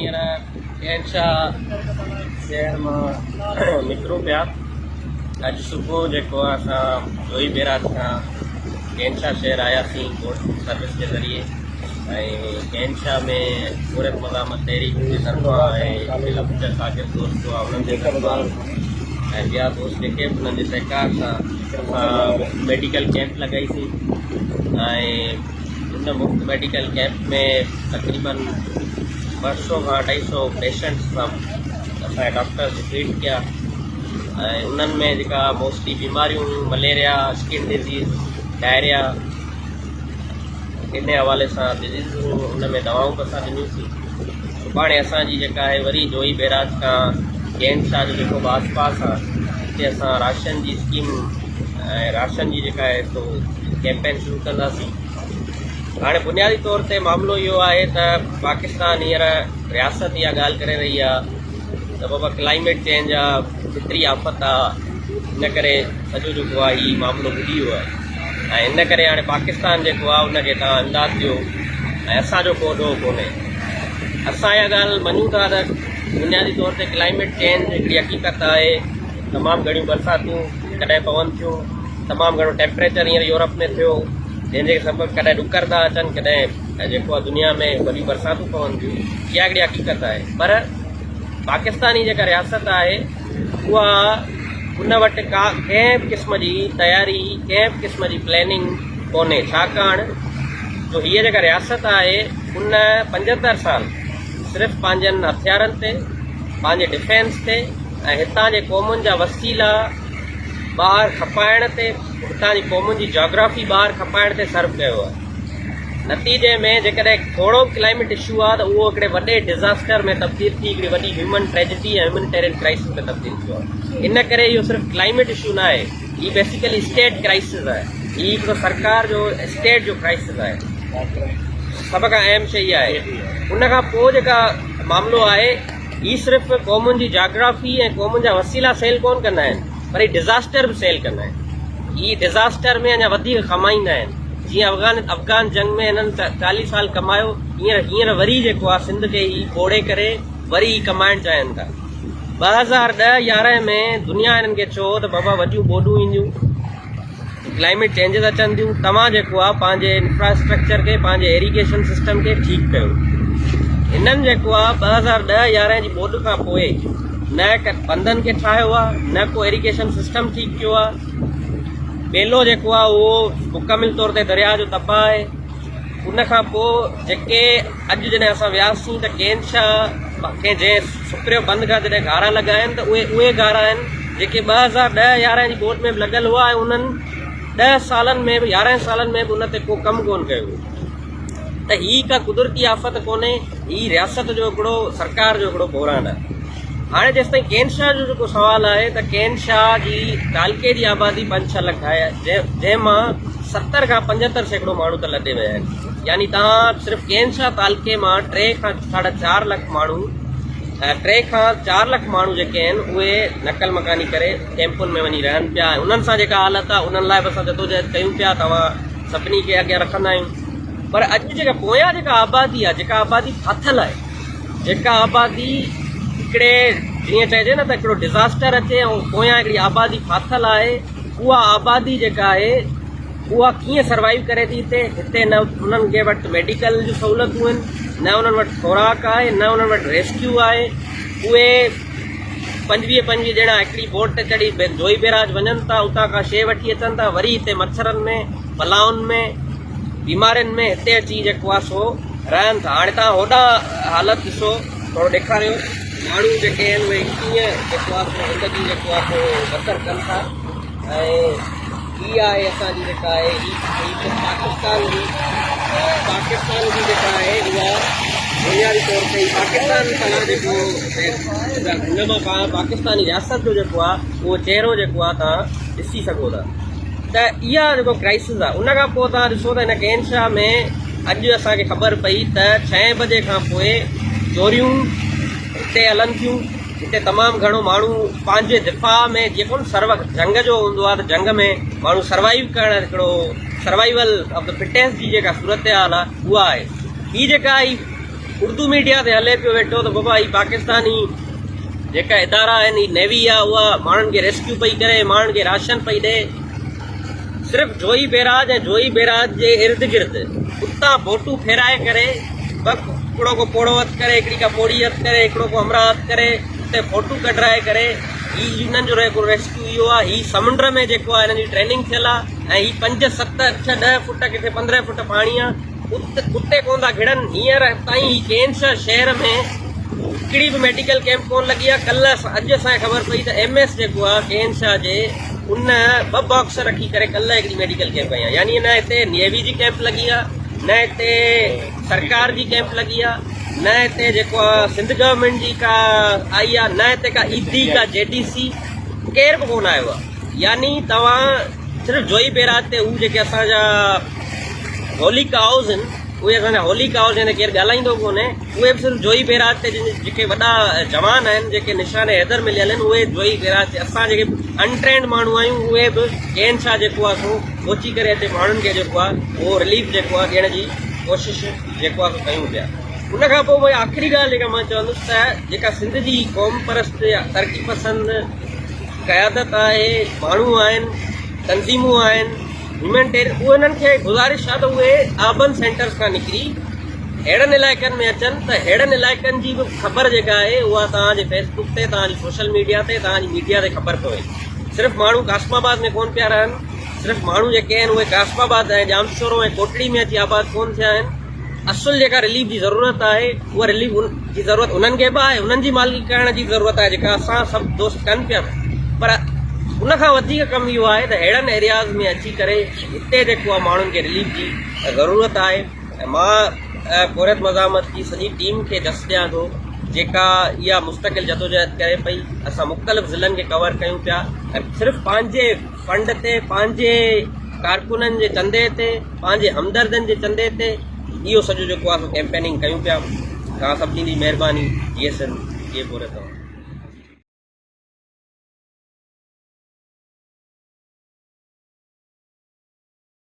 هينئر شهنشاهه شهر مان نڪرون پيا. اڄ صبح جيڪو آهي اسان جوئي بيراج کان شهنشاهه شهر آياسين بوٽ سروس جي ذريعي ۽ شهنشاهه ۾ پورهيت مزاحمت تحريڪ جي طرفان ۽ جيڪا منهنجا شاگرد دوست هئا انهن جي طرفان ۽ ٻيا دوست جيڪي به انهن جي سهڪار سان اسان ميڊيڪل ڪيمپ لڳائيسين ۽ ان مفت ميڊيڪل ڪيمپ ۾ تقريبن 200 کان 250 پيشنٽس سان اسان جي ڊاڪٽرز ٽريٽ ڪيا ۽ انهن ۾ جيڪا موسٽلي بيماريون هيون مليريا، اسڪن ڊزيز، ڊائريا ان حوالي سان ڊزيز هيون ان ۾ دوائون به اسان ڏنيونسين. سڀاڻي اسان جي جيڪا آهي وري جوئي بيراج کان گين شاهه جو جيڪو به آس پاس آهي اتي اسان راشن جي اسڪيم ۽ راشن جي جيڪا آهي سو ڪيمپين شروع ڪنداسين. هاڻي بنيادي طور تي معاملو اهو آهي ته پاڪستان هينئر رياست اها ڳالهه ڪري رهي آهي ته بابا ڪلائميٽ چينج آ، فطري آفت آ، ان ڪري سڄو جيڪو آ هي معاملو ٻڏي ويو آهي ۽ ان ڪري هاڻي پاڪستان جيڪو آ ان کي توهان امداد ڏيو ۽ اسان جو ڪو ڏوهه ڪونهي. اسان اها ڳالهه مڃون ٿا ته بنيادي طور تي ڪلائميٽ چينج هڪڙي حقيقت آهي، تمام گهڻيون برساتون ڪڏهن پون ٿيون، تمام گهڻو ٽيمپريچر هينئر يورپ ۾ ٿيو جنهن جي سبب ڪڏهن ڏڪر ٿا اچن ڪڏهن جيڪو آهي دنيا ۾ وڏيون برساتون پون ٿيون اها هڪڙي حقيقت آهي پر پاڪستاني جيڪا رياست آهي اها ان وٽ ڪا ڪنهن به قسم جي تياري ڪنهن به قسم جي پلاننگ ڪونهي ڇاڪاڻ جو هيء جيڪا رياست آهي ان 75 سال صرف پنهنجن هٿيارن تي پنهنجي ڊفينس تي ۽ هتان جي قومن جا وسيلا ٻاهر کپائڻ تي هتان جي قومن جي جاگرافي ٻاهر کپائڻ تي صرف ڪيو آهي. نتيجي ۾ جيڪڏهن ٿورو به ڪلائميٽ اشو آهي ته اهو هڪڙي وڏي ڊزاسٽر ۾ تبديل ٿي هڪڙي وڏي هيومن ٽريجڊي ۽ هيومنٽيرين ڪرائسس ۾ تبديل ٿيو آهي. ان ڪري اهو صرف ڪلائميٽ اشو نه آهي، هي بيسيڪلي اسٽيٽ ڪرائسس آهي. هي هڪڙو سرڪار جو اسٽيٽ جو ڪرائسس آهي. سڀ کان اهم شيء اها آهي. ان کان پوء جيڪا معاملو آهي. هي صرف قومن جي جاگرافي ۽ قومن جا وسيلا سيل ڪونه ڪندا آهن پر هي ڊزاسٽر به سيل ڪندا آهن. هي ڊزاسٽر ۾ اڃا وڌيڪ ڪمائيندا آهن. جيئن افغان افغان جنگ ۾ هنن 40 سال ڪمايو هينئر هينئر وري جيڪو آهي سنڌ کي هي ٻوڙي ڪري وري هي ڪمائڻ چاهين ٿا. 2010 11 ۾ دنيا هنن کي چيو ته بابا وڏيون ٻوڏون اينديون. ڪلائميٽ چينجز اچن ٿيون توهان جيڪو آهي پنهنجي انفراسٽرڪچر کي پنهنجي ايريگيشن سسٽم کي ٺيڪ ڪيو هنن جيڪو آهي 2010 11 جي ٻوڏ کان پوء نه بندن کي ٺاهيو آهي نه ڪو ايريگيشن سسٽم ٺيڪ ڪيو آهي ٻيلو جيڪو آهي اهو مڪمل طور تي درياء جو تباهه آهي ان کان پوء جيڪي اڄ جڏهن اسان وياسين ته ڪين شاهه کي جنهن سپريو بند کان جڏهن گهارا لڳا آهن ته اهي اهي گهارا آهن جيڪي 2010 11 جي ٻوڏ ۾ به لڳل هئا ۽ انهن 10 سالن ۾ به 11 سالن ۾ به ان تي ڪو ڪم ڪونه ڪيو ويو ته هي ڪا قدرتي آفت ڪونهي هي رياست جو هڪڙو سرڪار جو هڪڙو بحران آهي. هاڻي جيستائين ڪين شاهه جو جيڪو سوال آهي ته ڪين شاهه جي تعلقي جي آبادي پنج ڇهه لک آهي جنهن مان 70 کان 75% ماڻهو ته لڏي ويا آهن يعني توهان صرف ڪين شاهه تعلقي مان ٽي کان ساڍا چار لک ماڻهو ٽي کان چار لک ماڻهو جيڪي آهن اهي نقل مڪاني ڪري ڪيمپن ۾ وڃي رهن پيا ۽ انهن سان جيڪا حالت آهي انهن لاء به اسان جدوجهد ڪيون پيا توهان سڀني کي اڳيان رکندا آهيون پر اڄ جيڪا پويان جيڪا آبادي آهي جيڪا آبادي ڦاٿل آهي جيڪا آبادي هڪڙي جيئن چئجي نه ته هڪڙو ڊزاسٽر اچي ۽ پويان هڪڙي آبادي ڦاٿل آهي اها آبادي جيڪا آهي اها ڪيئن سروائيو ڪري ٿي هتي هتي نه انهن کي وٽ ميڊيڪل جون سهولتون آهن نه انهن وٽ خوراڪ آهي نه انهن وٽ ريسڪيو آهي اهي 25 25 ڄڻا هڪڙي بوٽ تي چڙهي جوئي بيراج وڃن ٿا اتان کان شيء وٺي اچن ٿا وري هتي مڇرن ۾ بلائن ۾ بيمارين ۾ هتي اچي جيڪو آهي سو رهن ٿا. هاڻي توهان هوڏانهن حالت ڏسو، ٿورو ڏيکاريو ماڻهو جيڪي آهن اهي ڪيئن جيڪو آهي سو زندگي جيڪو آهي سو بسر ڪن ٿا ۽ هي آهي اسان جي جيڪا آهي هي پاڪستان جي پاڪستان جي جيڪا آهي اها بنيادي طور تي پاڪستان توهان جيڪو هن مان پاڪستاني رياست جو جيڪو آهي اهو چهرو جيڪو آهي توهان ڏسي سگهو ٿا. ته اها جيڪو ڪرائسز آهي ان کان پوء توهان ڏسو ته هن ڪين شاهه ۾ اڄ اسان کي خبر پئي ته ڇهين بجي کان پوء چوريون هتي هلن ٿيون هتي تمام گهڻو ماڻهو پنهنجي دفاع ۾ جيڪو سرو جنگ جو هوندو آهي ته جنگ ۾ ماڻهو سروائيو ڪرڻ هڪڙو سروائيول آف the fittest جي جيڪا صورتحال آهي اها آهي هي جيڪا هي اردو ميڊيا تي هلي پيو ويٺو ته بابا هي پاڪستاني جيڪا ادارا آهن هي نيوي آهي اها ماڻهن کي ريسڪيو پئي ڪري ماڻهن کي راشن پئي ڏي صرف جوئي بيراج ۽ جوئي بيراج جي ارد گرد اتان بوٽون ڦيرائي ڪري ٻه هڪڙو ڪو پوڙهو هٿ ڪري هڪڙي ڪا پوڙهي هٿ ڪري هڪڙو ڪو همراهه هٿ ڪري اتي فوٽو ڪڍرائي ڪري هي انهن جو ريڪو ريسڪيو اهو آهي هي سمنڊ ۾ جيڪو آهي هنن جي ٽريننگ ٿيل آهي ۽ هي پنج ست اٺ ڏهه فوٽ ڪٿي 15 فوٽ پاڻي آهي اتي ڪونه ٿا گهڙن. هينئر تائين هي ڪينسر شهر ۾ هڪڙي به ميڊيڪل ڪئمپ ڪونه لڳي آهي. ڪلهه اڄ اسان کي خبر پئي ته ايم ايس جيڪو آهي ڪينسر جي ان ٻه باڪس رکي ڪري ڪلهه هڪڙي ميڊيڪل ڪئمپ هنئي آهي. يعني نه هتي نيوي جي ڪئمپ لڳي آهي نه هتي سرڪار جي ڪئمپ لڳي آهي نه هتي جيڪو آهي سنڌ گورنمينٽ جي ڪا آئي آهي نه هتي ڪا ايڌي ڪا جي ڊي سي ڪير به ڪونه آيو آهي. يعني توهان صرف جوئي بيراج تي هو جيڪي اسان جا هولي ڪائوز آهن اهي اسان جا هولي ڪائوز جنهن تي ڪير ڳالهائيندو ڪونهي اهي به صرف جوئي بيراج تي جن جيڪي وڏا جوان آهن جيڪي نشان حيدر مليل آهن اهي جوئي بيراج تي اسان جيڪي انٽرينڊ ماڻهو آهيون اهي به ڪين ڇا جيڪو آهي سو پهچي ڪري هتي ماڻهن کي جيڪو آهي اهو رليف جيڪو آهي ڏيڻ جي ڪوشش جيڪو آهي سو ڪيون پيا ان کان پوء منهنجي آخري ڳالهه جيڪا مان چوندس ته جيڪا سنڌ جي قوم پرست يا ترقي پسند قيادت آهي ماڻهو آهن تنظيمون آهن هيومينٽيرين اهي انهن کي گذارش آهي ته اهي اربن سينٽرز کان نڪري اهڙن علائقن ۾ اچن ته اهڙن علائقن جي به خبر جيڪا آهي اها توهان جي فيس بڪ تي توهان جي سوشل ميڊيا تي توهان جي ميڊيا تي خبر پوي صرف ماڻهو قاسم آباد ۾ ڪون پيا رهن صرف ماڻهو جيڪي آهن اهي قاسم آباد ۽ ڄامشورو ۽ ڪوٽڙي ۾ اچي آباد ڪون ٿيا آهن اصل جيڪا رليف جي ضرورت آهي اها رليف جي ضرورت انهن کي به آهي انهن جي مالڪي ڪرڻ جي ضرورت آهي جيڪا اسان سڀ دوست ڪن پيا پر ان کان وڌيڪ ڪم اهو آهي ته اهڙن ايرياز ۾ اچي ڪري هتي جيڪو آهي ماڻهن کي رليف جي ضرورت آهي ۽ مان پورهيت مزاحمت جي سڄي ٽيم کي جس ڏيان ٿو جيڪا اها مستقل جدوجهد ڪري پئي اسان مختلف ضلعن کي ڪور ڪيون پيا ۽ صرف پنهنجي فنڊ تي پنهنجي ڪارڪنن جي چندي تي پنهنجي همدردن جي چندي تي اهو سڄو جيڪو آهي سو ڪيمپيننگ ڪيون پيا توهان سڀني جي مهرباني جيئي سنڌ جيئي پورهيت.